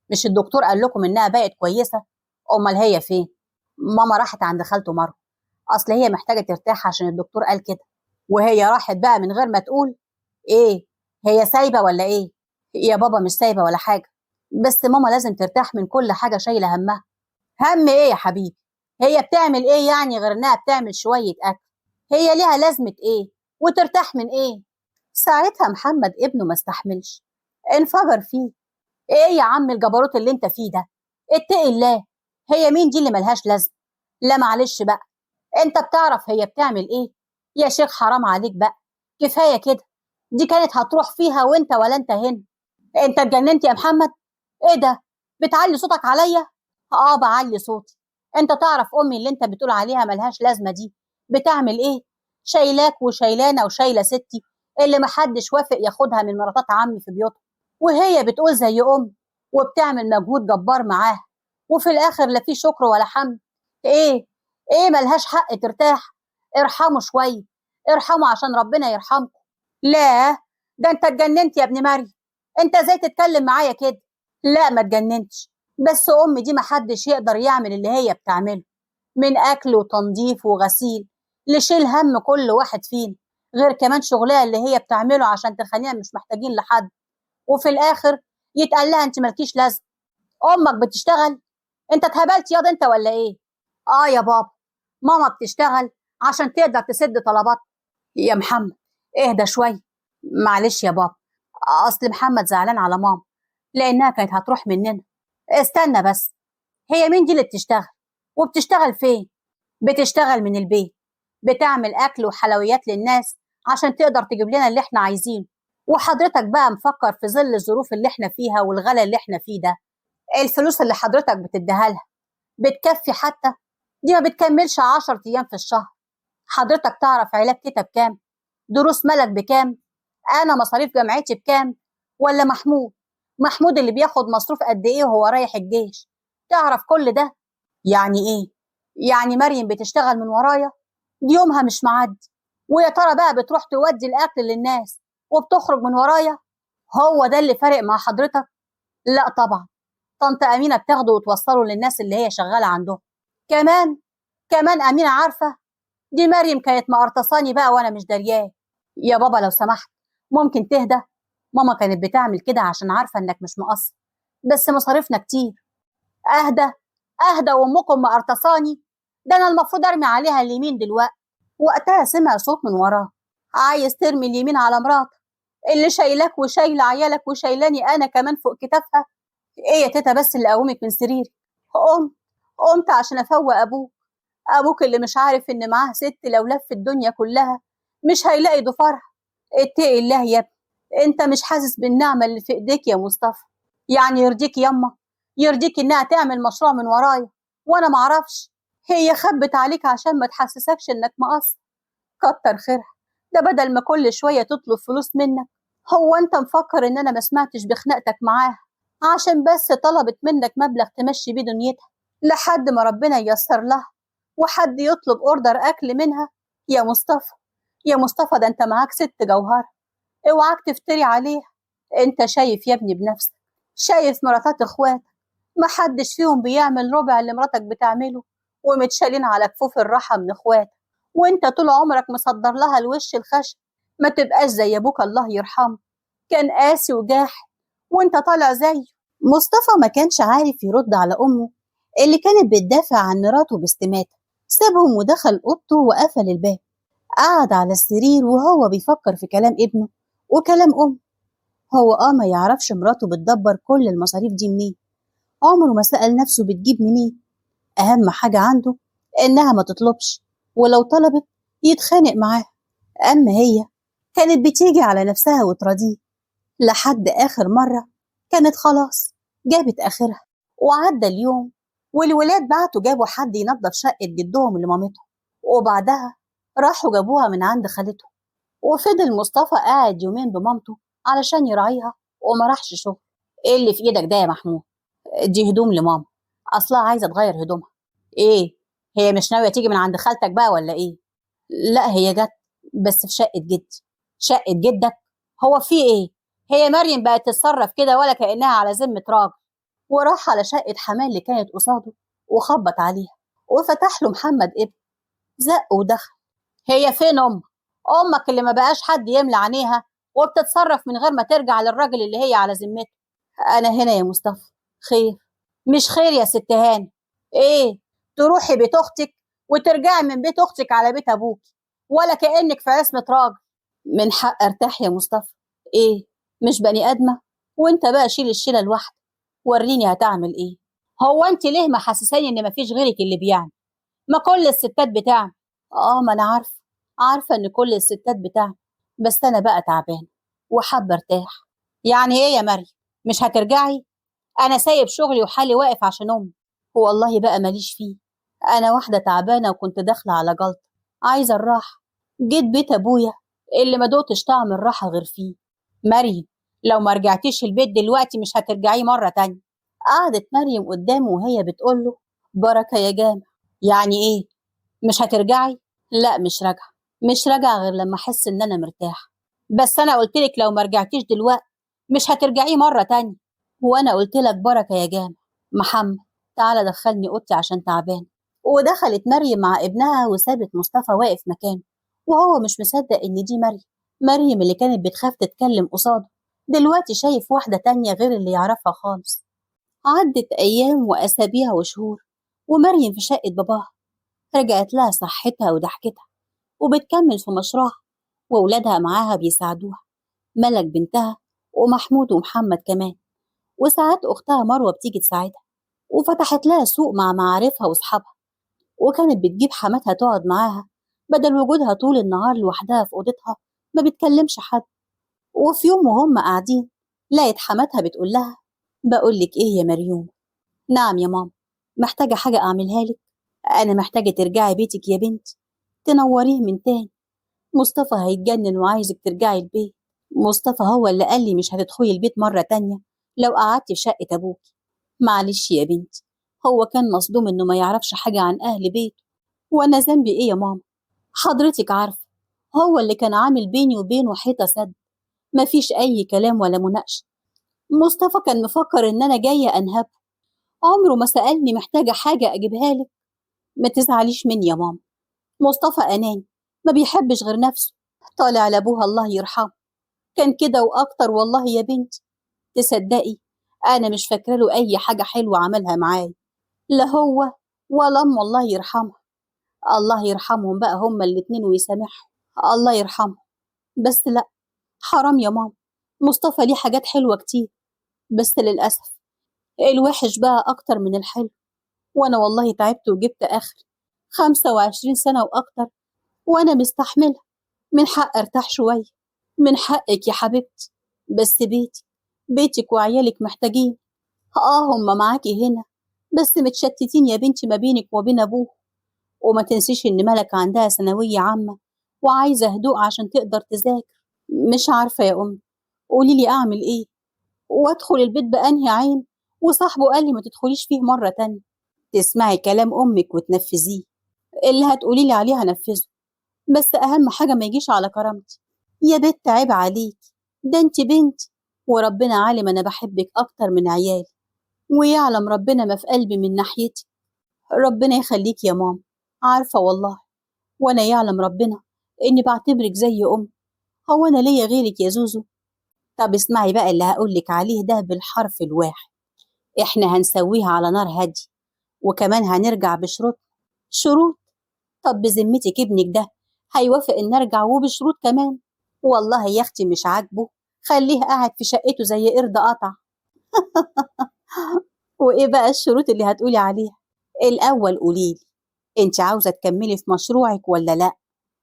مش الدكتور قال لكم إنها بقت كويسة؟ أمال هي فين؟ ماما راحت عند خالته مروة، أصل هي محتاجة ترتاح عشان الدكتور قال كده. وهي راحت بقى من غير ما تقول إيه؟ هي سايبة ولا إيه؟ يا بابا مش سايبة ولا حاجة، بس ماما لازم ترتاح من كل حاجة شايلة همها. هم إيه يا حبيبي؟ هي بتعمل إيه يعني غير إنها بتعمل شوية أكل؟ هي ليها لازمة إيه؟ وترتاح من إيه؟ ساعتها محمد ابنه ما استحملش، انفجر فيه. إيه يا عم الجبروت اللي انت فيه ده؟ اتقي الله، هي مين دي اللي ملهاش لازمة؟ لا معلش بقى، انت بتعرف هي بتعمل ايه؟ يا شيخ حرام عليك بقى، كفاية كده، دي كانت هتروح فيها وانت ولا انت هنا. انت اتجننت يا محمد؟ ايه ده؟ بتعلي صوتك عليا؟ اه بعلي صوتي. انت تعرف امي اللي انت بتقول عليها ملهاش لازمة دي بتعمل ايه؟ شايلاك وشايلانا وشايله ستي اللي محدش وافق ياخدها من مراتات عمي في بيوتها، وهي بتقول زي امي وبتعمل مجهود جبار معاها، وفي الاخر لا في شكر ولا حمد. ايه ايه ملهاش حق ترتاح؟ ارحموا شوية، ارحموا عشان ربنا يرحمكم. لا ده انت اتجننت يا ابن مريم، انت ازاي تتكلم معايا كده؟ لا ما اتجننتش، بس امي دي محدش يقدر يعمل اللي هي بتعمله من اكل وتنظيف وغسيل لشيل هم كل واحد فينا، غير كمان شغلها اللي هي بتعمله عشان تخلينا مش محتاجين لحد، وفي الاخر يتقال لها انت مالكيش لازمه. امك بتشتغل؟ انت اتهبلت ياض انت ولا ايه؟ اه يا بابا، ماما بتشتغل عشان تقدر تسد طلبات. يا محمد اهدى شوية. معلش يا بابا، اصل محمد زعلان على ماما لانها كانت هتروح مننا. استنى بس، هي مين دي اللي بتشتغل؟ وبتشتغل فين؟ بتشتغل من البيت، بتعمل اكل وحلويات للناس عشان تقدر تجيب لنا اللي احنا عايزينه. وحضرتك بقى مفكر في ظل الظروف اللي احنا فيها والغلا اللي احنا فيه ده، الفلوس اللي حضرتك بتديها لها بتكفي؟ حتى دي ما بتكملش 10 ايام في الشهر. حضرتك تعرف علاج تيتا بكام؟ دروس ملك بكام؟ انا مصاريف جامعتي بكام؟ ولا محمود؟ محمود اللي بياخد مصروف قد ايه وهو رايح الجيش؟ تعرف كل ده؟ يعني ايه؟ يعني مريم بتشتغل من ورايا؟ دي يومها مش معدي. ويا ترى بقى بتروح تودي الاكل للناس وبتخرج من ورايا؟ هو ده اللي فارق مع حضرتك؟ لا طبعا، طنط امينه بتاخده وتوصله للناس اللي هي شغالة عندهم. كمان امينه عارفه دي مريم كانت مقرطصاني بقى وانا مش درياه. يا بابا لو سمحت ممكن تهدى؟ ماما كانت بتعمل كده عشان عارفه انك مش مقصر، بس مصاريفنا كتير. اهدى اهدى وامكم مقرطصاني؟ ده انا المفروض ارمي عليها اليمين دلوقتي. وقتها سمع صوت من وراه، عايز ترمي اليمين على مراتك اللي شايلاك وشايله عيالك وشايلاني انا كمان فوق كتافها؟ ايه يا تيتا بس اللي قومك من سريري؟ قمت عشان افوق ابوك، ابوك اللي مش عارف ان معاه ست لو لف الدنيا كلها مش هيلاقي ضفارها. اتقي الله يا ابني، انت مش حاسس بالنعمة اللي في ايديك يا مصطفى. يعني يرضيك ياما؟ يرضيك انها تعمل مشروع من ورايا وانا معرفش؟ هي خبت عليك عشان ما تحسسكش انك مقصر. كتر خيرها، ده بدل ما كل شوية تطلب فلوس منك. هو انت مفكر ان انا ما سمعتش بخناقتك معاها عشان بس طلبت منك مبلغ تمشي بيه دنيتها لحد ما ربنا ييسر لها وحد يطلب order اكل منها؟ يا مصطفى يا مصطفى، ده انت معاك ست جوهرة، اوعاك تفتري عليها. انت شايف يا ابني بنفسك، شايف مراتات اخواتك ما حدش فيهم بيعمل ربع اللي مراتك بتعمله، ومتشالين على كفوف الراحة من اخواتك، وانت طول عمرك مصدر لها الوش الخشب. ما تبقاش زي ابوك الله يرحمه، كان قاسي وجاحد وانت طالع زيه. مصطفى ما كانش عارف يرد على امه اللي كانت بتدافع عن مراته باستماتة. سابهم ودخل اوضته وقفل الباب. قعد على السرير وهو بيفكر في كلام ابنه وكلام امه. هو ما يعرفش مراته بتدبر كل المصاريف دي منين، عمره ما سأل نفسه بتجيب منين. اهم حاجة عنده انها ما تطلبش، ولو طلبت يتخانق معاها. اما هي كانت بتيجي على نفسها وتراضيه لحد اخر مرة كانت خلاص جابت اخرها. وعدى اليوم والولاد بعتوا جابوا حد ينظف شقة جدهم لمامتهم، وبعدها راحوا جابوها من عند خالتهم. وفضل مصطفى قاعد يومين بمامته علشان يراعيها وما راحش شغل. ايه اللي في ايدك ده يا محمود؟ دي هدوم لماما، اصلها عايزه تغير هدومها. ايه هي مش ناوية تيجي من عند خالتك بقى ولا ايه؟ لا هي جت بس في شقه جدي. شقه جدك؟ هو في ايه؟ هي مريم بقت تتصرف كده ولا كانها على ذمه راجل. وراح على شقه حماه اللي كانت قصاده وخبط عليها، وفتح له محمد ابنه، زق ودخل. هي فين امك؟ امك اللي ما بقاش حد يملى عينيها وبتتصرف من غير ما ترجع للراجل اللي هي على ذمته. انا هنا يا مصطفى. خير؟ مش خير يا ست هاني. ايه تروحي بيت اختك وترجعي من بيت اختك على بيت ابوك ولا كانك في عصمه راجل؟ من حق ارتاح يا مصطفى. ايه مش بني ادمه؟ وانت بقى شيل الشيله لوحدك، وريني هتعمل ايه. هو انت ليه ما حسساني ان مفيش غيرك اللي بيعمل؟ ما كل الستات بتعمل. ما انا عارفه ان كل الستات بتعمل، بس انا بقى تعبانة وحابة ارتاح. يعني ايه يا مريم مش هترجعي؟ انا سايب شغلي وحالي واقف عشان امي. والله بقى ماليش فيه، انا واحدة تعبانة وكنت داخله على جلطة، عايزه الراحة. جيت بيت ابويا اللي ما دوقتش طعم الراحة غير فيه. مريم لو ما رجعتيش البيت دلوقتي مش هترجعيه مرة تانية. قعدت مريم قدامه وهي بتقول له بركة يا جامع. يعني ايه مش هترجعي؟ لا مش راجعه، مش راجعه غير لما احس ان انا مرتاحة. بس انا قلت لك لو ما رجعتيش دلوقتي مش هترجعيه مرة تانية. وانا قلت لك بركة يا جامع. محمد تعالى دخلني اوضتي عشان تعبان. ودخلت مريم مع ابنها وسابت مصطفى واقف مكانه وهو مش مصدق ان دي مريم. مريم اللي كانت بتخاف تتكلم قصاده، دلوقتي شايف واحدة تانية غير اللي يعرفها خالص. عدت أيام وأسابيع وشهور ومريم في شقة باباها، رجعت لها صحتها وضحكتها وبتكمل في مشروعها، وأولادها معاها بيساعدوها، ملك بنتها ومحمود ومحمد كمان، وساعات أختها مروة بتيجي تساعدها، وفتحت لها سوق مع معارفها وأصحابها، وكانت بتجيب حماتها تقعد معاها بدل وجودها طول النهار لوحدها في أوضتها ما بتكلمش حد. وفي يوم وهم قاعدين لقت حماتها بتقول لها بقول لك إيه يا مريوم؟ نعم يا ماما، محتاجة حاجة أعملها لك؟ أنا محتاجة ترجعي بيتك يا بنت، تنوريه من تاني، مصطفى هيتجنن وعايزك ترجعي البيت، مصطفى هو اللي قال لي مش هتدخلي البيت مرة تانية لو قعدتي في شقة أبوك. معلش يا بنتي، هو كان مصدوم إنه ما يعرفش حاجة عن أهل بيته، وأنا ذنبي إيه يا ماما؟ حضرتك عارفة هو اللي كان عامل بيني وبينه حيطة سد، مفيش أي كلام ولا مناقشة. مصطفى كان مفكر إن أنا جاية أنهبه، عمره ما سألني محتاجة حاجة أجيبها لك. ما تزعليش مني يا ماما، مصطفى أناني ما بيحبش غير نفسه، طالع لأبوها الله يرحمه، كان كده وأكتر والله يا بنتي. تصدقي أنا مش فاكرة له أي حاجة حلوة عملها معايا، لا هو ولا أمه الله يرحمها. الله يرحمهم بقى هما الاتنين ويسامحهم، الله يرحمهم. بس لا حرام يا ماما، مصطفى ليه حاجات حلوة كتير، بس للأسف الوحش بقى أكتر من الحلو، وأنا والله تعبت وجبت آخر 25 سنة وأكتر وأنا مستحملة، من حق أرتاح شوية. من حقك يا حبيبتي، بس بيتي بيتك وعيالك محتاجين. هما معاكي هنا بس متشتتين يا بنتي ما بينك وبين أبوه، وما تنسيش إن ملك عندها ثانوية عامة وعايزة هدوء عشان تقدر تذاكر. مش عارفة يا أمي، قولي لي أعمل إيه؟ وأدخل البيت بأنهي عين؟ وصاحبه قال لي ما تدخليش فيه مرة تانية. تسمعي كلام أمك وتنفذيه، اللي هتقولي لي عليه هنفذه، بس أهم حاجة ما يجيش على كرامتي. يا بت عيب عليك، ده انت بنت وربنا عالم أنا بحبك أكتر من عيالي، ويعلم ربنا ما في قلبي من ناحيتي. ربنا يخليك يا ماما، عارفة والله، وأنا يعلم ربنا إني بعتبرك زي أم، هو أنا ليا غيرك يا زوزو؟ طب اسمعي بقى اللي هقولك عليه ده بالحرف الواحد، إحنا هنسويها على نار هادية، وكمان هنرجع بشروط. شروط؟ طب بذمتك ابنك ده هيوافق إن أرجع وبشروط كمان؟ والله يا أختي مش عاجبه، خليه قاعد في شقته زي قرد قطع. وإيه بقى الشروط اللي هتقولي عليها؟ الأول قوليلي أنت عاوزة تكملي في مشروعك ولا لأ؟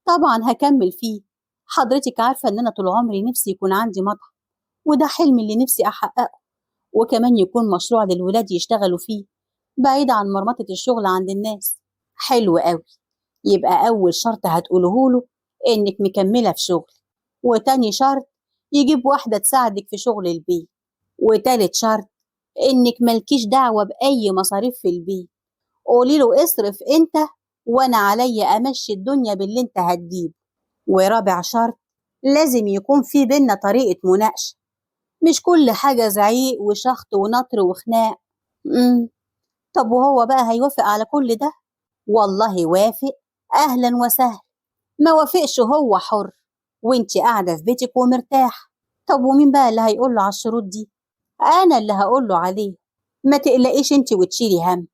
طبعا هكمل فيه، حضرتك عارفة إن أنا طول عمري نفسي يكون عندي مطعم، وده حلمي اللي نفسي أحققه، وكمان يكون مشروع للولاد يشتغلوا فيه بعيد عن مرمطة الشغل عند الناس. حلو قوي، يبقى أول شرط هتقوله له إنك مكملة في شغل، وتاني شرط يجيب واحدة تساعدك في شغل البيت، وتالت شرط إنك مالكيش دعوة بأي مصاريف في البيت، قولي له اصرف أنت وأنا عليا أمشي الدنيا باللي أنت هتجيبه، ورابع شرط لازم يكون في بينا طريقة مناقشة، مش كل حاجة زعيق وشخط ونطر وخناق. طب وهو بقى هيوافق على كل ده؟ والله وافق أهلا وسهلا، ما وافقش هو حر، وانت قاعدة في بيتك ومرتاح. طب ومين بقى اللي هيقول له على الشروط دي؟ أنا اللي هقول له عليه، ما تقلقيش انت وتشيلي هم.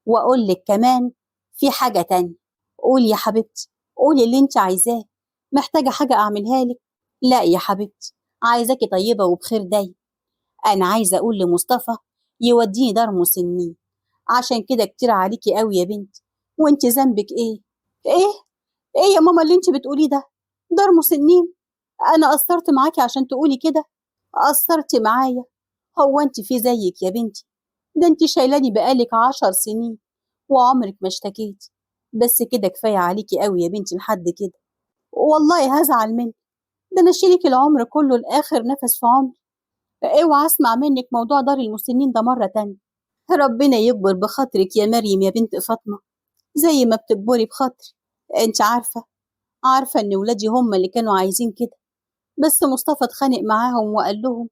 وأقول لك كمان في حاجة تانية. قولي يا حبيبتي، قولي اللي انت عايزاه. محتاجة حاجة أعملها لك؟ لا يا حبيبتي، عايزاكي طيبة وبخير دايما. أنا عايزة أقول لمصطفى يوديني دار مسنين، عشان كده كتير عليكي قوي يا بنتي. وانت ذنبك ايه؟ ايه؟ ايه يا ماما اللي انت بتقوليه ده؟ دار مسنين؟ انا قصرت معاكي عشان تقولي كده؟ قصرتي معايا؟ هو انت في زيك يا بنتي؟ ده انت شايلاني بقالك 10 سنين وعمرك ما اشتكيتي. بس كده كفايه عليكي قوي يا بنتي لحد كده. والله هزعل منك، ده انا شيلك العمر كله لاخر نفس في عمري. اوعى اسمع منك موضوع دار المسنين ده مره تانية. ربنا يكبر بخاطرك يا مريم يا بنت فاطمه زي ما بتكبري بخاطري. انت عارفه ان ولادي هم اللي كانوا عايزين كده، بس مصطفى اتخانق معاهم وقال لهم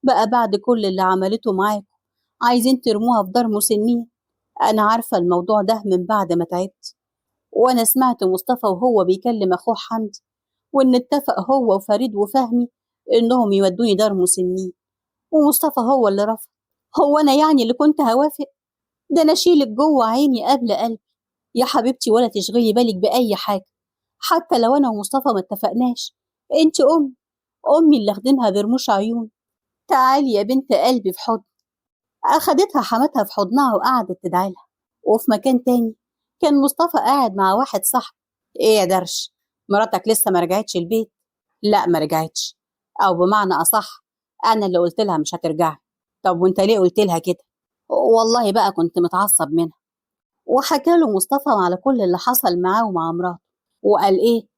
بقى بعد كل اللي عملته معاكم عايزين ترموها في دار مسنين. انا عارفه الموضوع ده من بعد ما تعبت، وانا سمعت مصطفى وهو بيكلم اخوه حمدي وان اتفق هو وفريد وفهمي إنهم يودوني دار مسنين، ومصطفى هو اللي رفض. هو أنا يعني اللي كنت هوافق؟ ده أنا أشيلك جوه عيني قبل قلبي يا حبيبتي، ولا تشغلي بالك بأي حاجة، حتى لو أنا ومصطفى ما اتفقناش. أنت أمي اللي أخدمها برموش عيون. تعالي يا بنت قلبي في حضن. أخدتها حماتها في حضنها وقعدت تدعي لها. وفي مكان تاني كان مصطفى قاعد مع واحد صاحبه. إيه يا درش، مراتك لسه ما رجعتش البيت؟ لا ما رجعتش، أو بمعنى أصح أنا اللي قلت لها مش هترجعي. طب وأنت ليه قلت لها كده؟ والله بقى كنت متعصب منها. وحكى له مصطفى على كل اللي حصل معاه ومع مراته، وقال إيه،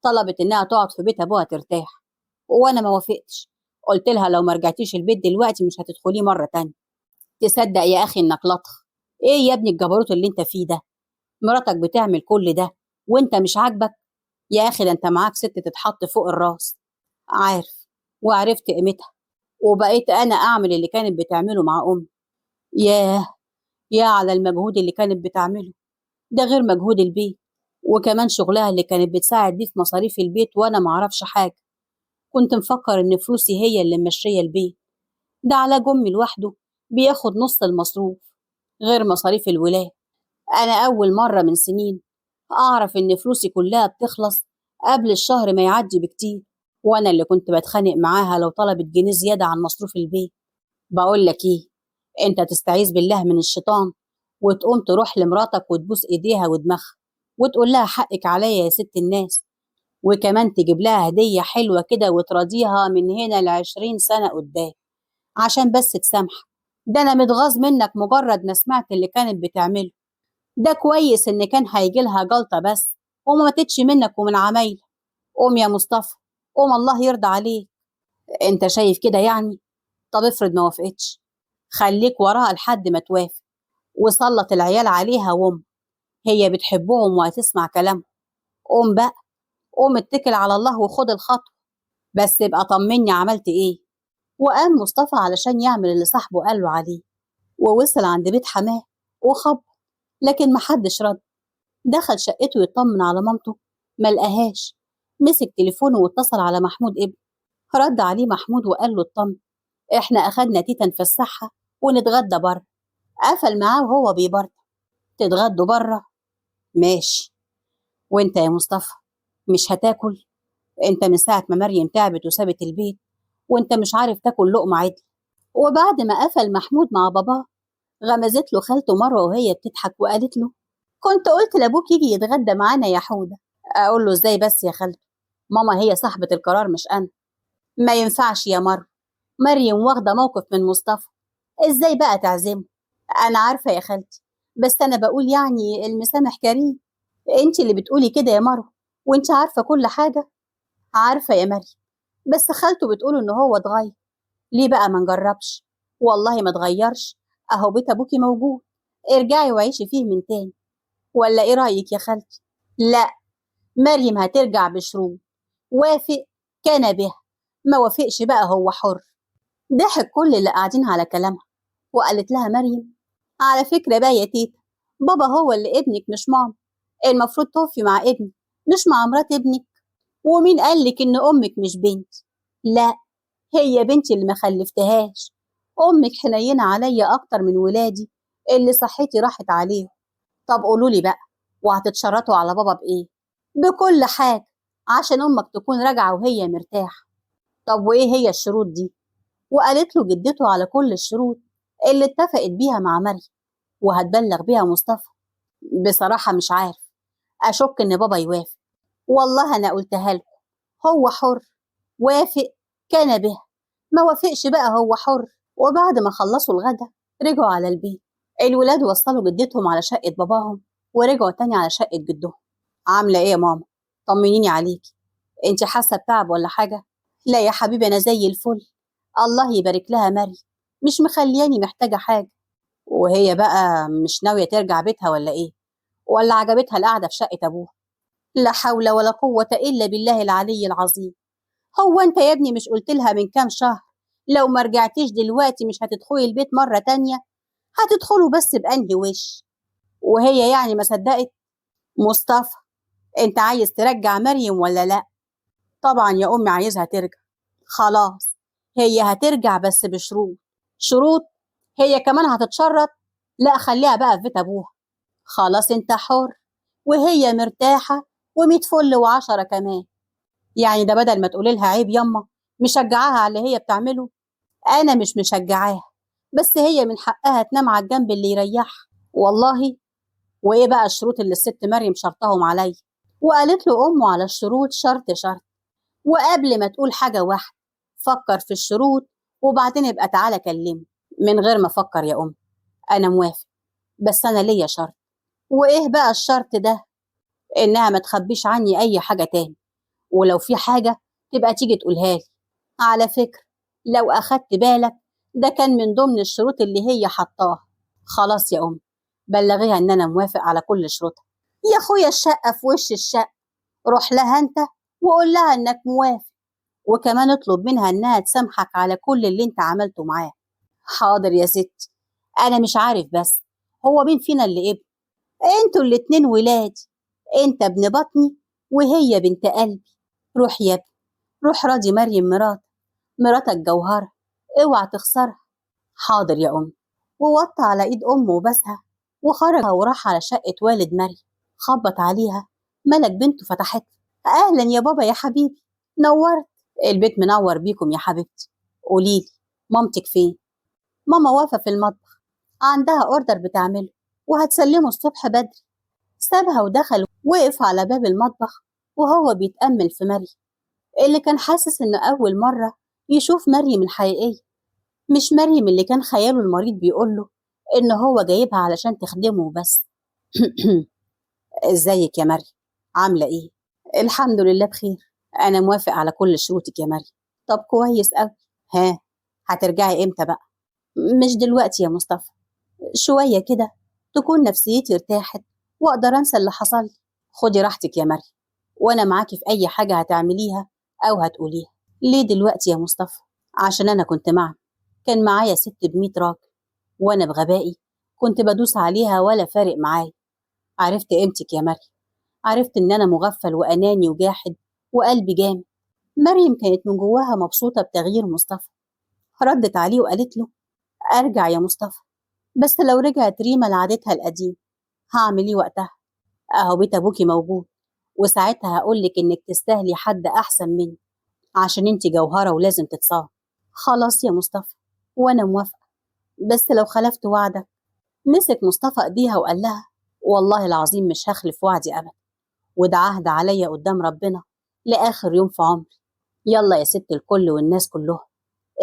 طلبت إنها تقعد في بيت أبوها ترتاح، وأنا ما وافقتش، قلت لها لو ما رجعتيش البيت دلوقتي مش هتدخليه مرة تانية. تصدق يا أخي إنك لطخ، إيه يا ابني الجبروت اللي أنت فيه ده؟ مراتك بتعمل كل ده وأنت مش عاجبك؟ يا أخي ده أنت معاك ست تتحط فوق الراس. عارف، وعرفت قيمتها، وبقيت أنا أعمل اللي كانت بتعمله مع أمي. ياه يا على المجهود اللي كانت بتعمله ده، غير مجهود البيت، وكمان شغلها اللي كانت بتساعد بيه في مصاريف البيت، وأنا معرفش حاجة. كنت مفكر إن فلوسي هي اللي ماشية البيت، ده علاج أمي لوحده بياخد نص المصروف غير مصاريف الولاد. أنا أول مرة من سنين أعرف إن فلوسي كلها بتخلص قبل الشهر ما يعدي بكتير، وأنا اللي كنت بتخانق معاها لو طلبت جنيه زيادة عن مصروف البيت. بقول لك إيه، أنت تستعيذ بالله من الشيطان وتقوم تروح لمراتك وتبوس إيديها ودماغها وتقول لها حقك عليا يا ست الناس، وكمان تجيب لها هدية حلوة كده وتراضيها من هنا ل20 سنة قدام عشان بس تسامحك. ده أنا متغاظ منك مجرد ما سمعت اللي كانت بتعمله ده. كويس إن كان هيجي لها جلطة بس وما ماتتش منك ومن عمايلك. قوم يا مصطفى قوم، الله يرضى عليك. أنت شايف كده يعني؟ طب افرض ما وافقتش، خليك وراها لحد ما توافق، وسلط العيال عليها وام هي بتحبهم وهتسمع كلامهم. قوم بقى، قوم اتكل على الله وخد الخطوة، بس ابقى طمني عملت ايه. وقام مصطفى علشان يعمل اللي صاحبه قال له عليه، ووصل عند بيت حماه وخبط، لكن محدش رد. دخل شقته يطمن على مامته، ما لقاهاش. مسك تليفونه واتصل على محمود ابنه. رد عليه محمود وقال له اطمن، احنا اخدنا تيتا نفسحها ونتغدى بره. قفل معاه وهو بيبرد. تتغدوا بره؟ ماشي. وانت يا مصطفى مش هتاكل؟ انت من ساعة ما مريم تعبت وسابت البيت وانت مش عارف تاكل لقمة عدل. وبعد ما قفل محمود مع باباه، غمزت له خالته مروة وهي بتضحك وقالت له كنت قلت لابوك يجي يتغدى معانا يا حودة. اقول له ازاي بس يا خالته، ماما هي صاحبة القرار مش انا. ما ينفعش يا مروة، مريم واخدة موقف من مصطفى، ازاي بقى تعزمه؟ انا عارفة يا خالتي، بس انا بقول يعني المسامح كريم. انت اللي بتقولي كده يا مروة وانت عارفة كل حاجة. عارفة يا مريم، بس خالته بتقول ان هو اتغير. ليه بقى ما نجربش؟ والله ما اتغيرش، اهو بيت ابوكي موجود، ارجعي وعيشي فيه من تاني. ولا ايه رأيك يا خالتي؟ لا، مريم هترجع بشروط، وافق كان بها، ما وافقش بقى هو حر. ضحك كل اللي قاعدين على كلامها، وقالت لها مريم على فكرة بقى يا تيتا، بابا هو اللي ابنك مش ماما، المفروض تقفي مع ابنك مش مع مرات ابنك. ومين قالك ان امك مش بنت؟ لا، هي بنتي اللي ما خلفتهاش، امك حنينة عليا اكتر من ولادي اللي صحتي راحت عليهم. طب قولولي بقى، وهتتشرطوا على بابا بايه؟ بكل حاجة عشان امك تكون راجعة وهي مرتاحة. طب وايه هي الشروط دي؟ وقالت له جدته على كل الشروط اللي اتفقت بيها مع مريم وهتبلغ بيها مصطفى. بصراحة مش عارف، أشك إن بابا يوافق. والله أنا قلتها لكم، هو حر، وافق كان بها، ما وافقش بقى هو حر. وبعد ما خلصوا الغدا رجعوا على البيت. الولاد وصلوا جدتهم على شقة باباهم ورجعوا تاني على شقة جدهم. عاملة إيه يا ماما؟ طمنيني عليكي، أنت حاسة بتعب ولا حاجة؟ لا يا حبيبي أنا زي الفل، الله يبارك لها مريم، مش مخلياني محتاجة حاجة. وهي بقى مش ناوية ترجع بيتها ولا إيه؟ ولا عجبتها القعدة في شقة أبوها؟ لا حول ولا قوة إلا بالله العلي العظيم. هو أنت يا ابني مش قلت لها من كام شهر لو ما رجعتيش دلوقتي مش هتدخلي البيت مرة تانية؟ هتدخلوا بس بأنهي وش؟ وهي يعني ما صدقت. مصطفى أنت عايز ترجع مريم ولا لا؟ طبعا يا أمي عايزها ترجع. خلاص هي هترجع بس بشروط. شروط؟ هي كمان هتتشرط؟ لا خليها بقى في بيت أبوها. خلاص انت حر، وهي مرتاحة ومية فل و10 كمان. يعني ده بدل ما تقولي لها عيب يما مشجعاها على اللي هي بتعمله؟ أنا مش مشجعاها، بس هي من حقها تنام على الجنب اللي يريحها. والله وإيه بقى الشروط اللي الست مريم شرطهم عليا؟ وقالت له أمه على الشروط شرط شرط، وقبل ما تقول حاجة واحدة فكر في الشروط وبعدين ابقى تعالى كلمني. من غير ما أفكر يا أم أنا موافق، بس أنا ليا شرط. وإيه بقى الشرط ده؟ إنها ما تخبيش عني أي حاجة تاني، ولو في حاجة تبقى تيجي تقولها لي. على فكرة لو أخدت بالك ده كان من ضمن الشروط اللي هي حطاها. خلاص يا أم بلغيها إن أنا موافق على كل شروطها. يا أخويا الشقة في وش الشقة، روح لها أنت وقول لها إنك موافق، وكمان اطلب منها إنها تسامحك على كل اللي أنت عملته معاها. حاضر يا ست. أنا مش عارف بس هو مين فينا اللي ابن؟ انتوا الاتنين ولادي، انت ابن بطني وهي بنت قلبي. روح يا ابني، روح راضي مريم مراتك جوهرة، اوعى تخسرها. حاضر يا أم. ووطى على ايد أمه وبسها وخرج وراح على شقة والد مريم. خبط عليها، ملك بنته فتحت. أهلا يا بابا يا حبيبي، نورت البيت، منور بيكم يا حبيبتي. قوليلي مامتك فين؟ ماما واقفة في المطبخ، عندها order بتعمله وهتسلمه الصبح بدري. سابها ودخل، وقف على باب المطبخ وهو بيتأمل في مريم اللي كان حاسس إنه أول مرة يشوف مريم الحقيقية، مش مريم اللي كان خياله المريض بيقوله إن هو جايبها علشان تخدمه وبس. ازيك يا مريم، عاملة إيه؟ الحمد لله بخير، أنا موافق على كل شروطك يا مريم. طب كويس أوي. ها هترجعي إمتى بقى؟ مش دلوقتي يا مصطفى، شوية كده تكون نفسيتي ارتاحت وأقدر أنسى اللي حصل لي. خدي راحتك يا مريم، وأنا معاكي في أي حاجة هتعمليها أو هتقوليها. ليه دلوقتي يا مصطفى؟ عشان أنا كنت معك، كان معايا ست ب100 راجل، وأنا بغبائي كنت بدوس عليها ولا فارق معايا. عرفت قيمتك يا مريم، عرفت إن أنا مغفل وأناني وجاحد وقلبي جامد. مريم كانت من جواها مبسوطة بتغيير مصطفى. ردت عليه وقالت له أرجع يا مصطفى، بس لو رجعت ريما لعادتها القديمة هعمل إيه وقتها؟ أهو بيت أبوكي موجود، وساعتها هقولك إنك تستاهلي حد أحسن مني، عشان انتي جوهرة ولازم تتصاب. خلاص يا مصطفى وأنا موافقة، بس لو خلفت وعدك. مسك مصطفى إيديها وقال لها والله العظيم مش هخلف وعدي أبدا، وده عهد عليا قدام ربنا لآخر يوم في عمري. يلا يا ست الكل والناس كلهم،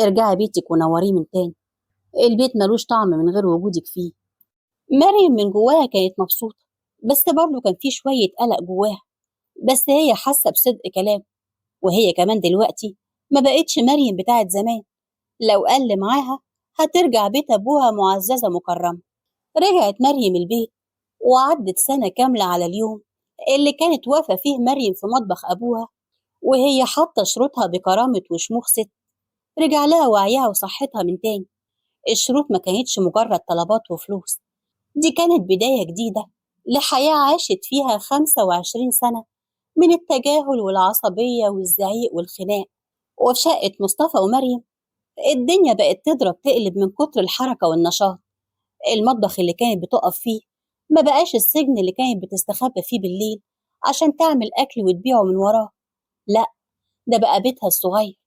ارجعي بيتك ونوريه من تاني، البيت ملوش طعم من غير وجودك فيه. مريم من جواها كانت مبسوطة، بس برضه كان في شوية قلق جواها، بس هي حاسة بصدق كلامه، وهي كمان دلوقتي ما بقتش مريم بتاعت زمان، لو قل معاها هترجع بيت أبوها معززة مكرمة. رجعت مريم البيت، وعدت سنة كاملة على اليوم اللي كانت واقفة فيه مريم في مطبخ أبوها وهي حاطة شروطها بكرامة وشموخ ست. رجع لها وعيها وصحتها من تاني. الشروط ما كانتش مجرد طلبات وفلوس، دي كانت بداية جديدة لحياة عاشت فيها 25 سنة من التجاهل والعصبية والزعيق والخناق. وفي شقة مصطفى ومريم الدنيا بقت تضرب تقلب من كتر الحركة والنشاط. المطبخ اللي كانت بتقف فيه ما بقاش السجن اللي كانت بتستخبى فيه بالليل عشان تعمل أكل وتبيعه من وراه، لا ده بقى بيتها الصغير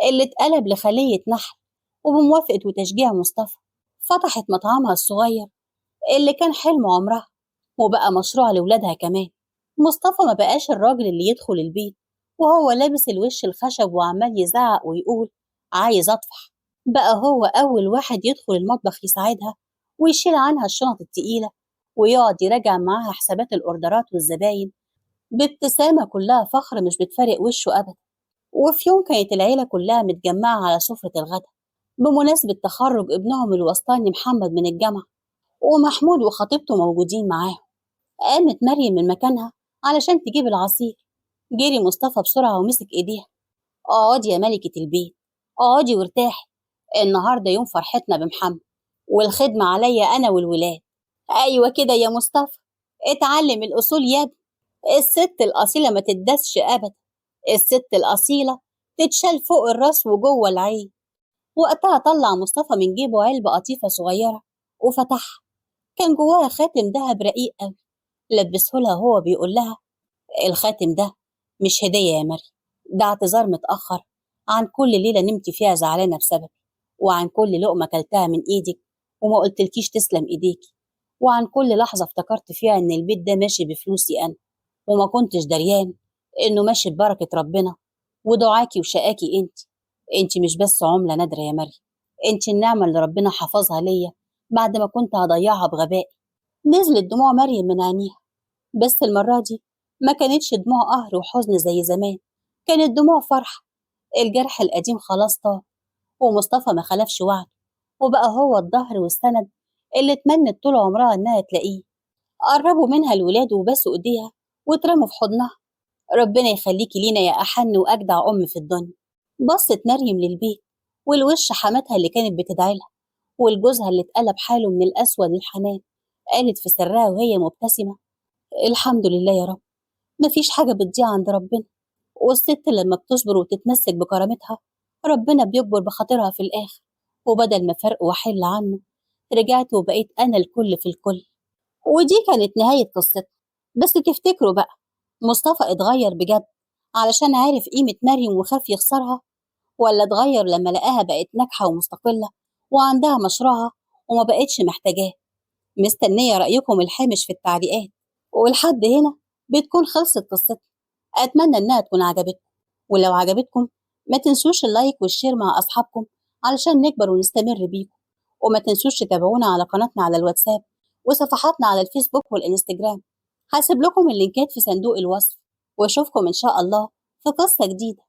اللي اتقلب لخلية نحل. وبموافقة وتشجيع مصطفى فتحت مطعمها الصغير اللي كان حلم عمرها، وبقى مشروع لولادها كمان. مصطفى ما بقاش الراجل اللي يدخل البيت وهو لابس الوش الخشب وعمال يزعق ويقول عايز أطفح، بقى هو أول واحد يدخل المطبخ يساعدها ويشيل عنها الشنط التقيلة ويقعد يراجع معاها حسابات الأوردرات والزباين بابتسامة كلها فخر مش بتفارق وشه أبدا. وفي يوم كانت العيلة كلها متجمعة على سفرة الغداء بمناسبة تخرج ابنهم الوسطاني محمد من الجامعة، ومحمود وخطيبته موجودين معاهم. قامت مريم من مكانها علشان تجيب العصير. جري مصطفى بسرعة ومسك ايديها. اقعدي يا ملكة البيت، اقعدي وارتاحي، النهاردة يوم فرحتنا بمحمد والخدمة عليا أنا والولاد. أيوة كده يا مصطفى، اتعلم الأصول يا ابني، الست الأصيلة ما تدسش أبدا، الست الأصيلة تتشال فوق الراس وجوه العين. وقتها طلع مصطفى من جيبه علبة قطيفة صغيرة وفتحها، كان جواها خاتم دهب رقيق قوي، لبسه لها وهو بيقول لها: الخاتم ده مش هدية يا مريم، ده اعتذار متأخر عن كل ليلة نمت فيها زعلانة بسببي، وعن كل لقمة كلتها من إيدك وما قلتلكيش تسلم إيديكي، وعن كل لحظة افتكرت فيها إن البيت ده ماشي بفلوسي أنا وما كنتش دريان إنه ماشي ببركة ربنا ودعاكي وشقاكي. انت مش بس عملة نادرة يا مريم، انت النعمة اللي ربنا حفظها ليا بعد ما كنت هضيعها بغبائي. نزلت دموع مريم من عينيها، بس المرة دي ما كانتش دموع قهر وحزن زي زمان، كانت دموع فرح. الجرح القديم خلاص طاب، ومصطفى ما خلفش وعده، وبقى هو الظهر والسند اللي اتمنت طول عمرها انها تلاقيه. قربوا منها الولاد وباسوا ايديها واترموا في حضنها. ربنا يخليكي لينا يا احن واجدع ام في الدنيا. بصت مريم للبيت والوش حماتها اللي كانت بتدعي لها ولجوزها اللي اتقلب حاله من الأسود للحنان. قالت في سرها وهي مبتسمة: الحمد لله يا رب، مفيش حاجة بتضيع عند ربنا، والست لما بتصبر وتتمسك بكرامتها ربنا بيكبر بخاطرها في الآخر. وبدل ما فرق وحل عنه رجعت وبقيت أنا الكل في الكل. ودي كانت نهاية قصتنا. بس تفتكروا بقى مصطفى اتغير بجد علشان عارف قيمة مريم وخاف يخسرها، ولا اتغير لما لقاها بقت ناجحة ومستقلة وعندها مشروعها وما بقتش محتاجاه؟ مستنية رأيكم الحامش في التعليقات. ولحد هنا بتكون خلصت قصتنا، أتمنى إنها تكون عجبتكم، ولو عجبتكم ما تنسوش ال like وال share مع أصحابكم علشان نكبر ونستمر بيكم، وما تنسوش تتابعونا على قناتنا على الواتساب وصفحاتنا على الفيسبوك والإنستجرام. هسيب لكم اللينكات في صندوق الوصف، واشوفكم إن شاء الله في قصة جديدة.